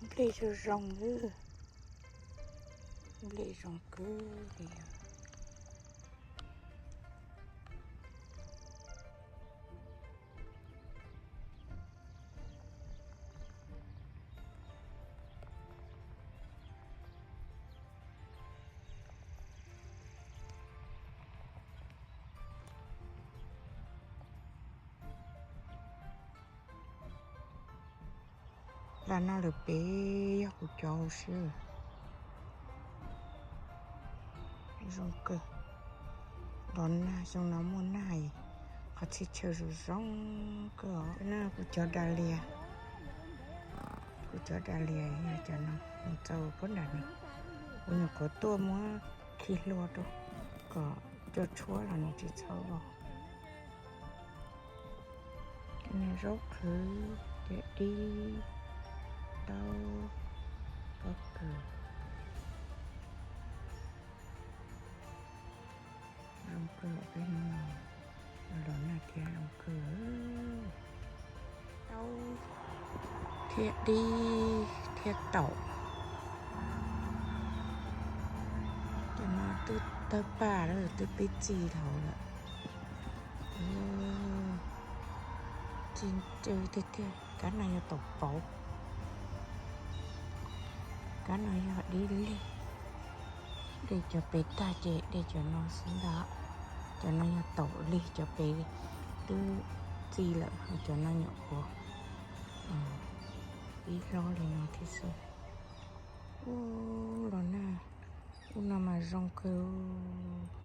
Nplej zoo zoo, nplej zoo kawg li. Paj no lawm pem yog kuv cov huv si. Zoo kawg. Los nag xyoo no muaj nag, qhov txhia chaw zoo zoo kawg os. Na kuv cov da lias, kuv cov da lias yog cov no, mus txog puag nram no. Kuv nyuam qhuav tuaj muab khi hlua rau kom cua tshuab los nws tsis txhob vau. Cov no zaub qhwv, cov dib, taub, pob kws. Zoo kawg peb hnub no, los nag thiab zoo kawg. Taub thiab dib thiab taum. Cov no twb tawg paj lawm, twb pib txi dhau lawm. Txi ntse tiag tiag. Kab no yog taum pauv, kab no yog dib lig. De cov pem tag ces de cov no xwb ntag. Cov no yog taum lig, cov pem twb txi lawm, ho cov no nyuam qhuav pib hlob li no thiab xwb. Ub, los nag, ub no mas zoo kawg.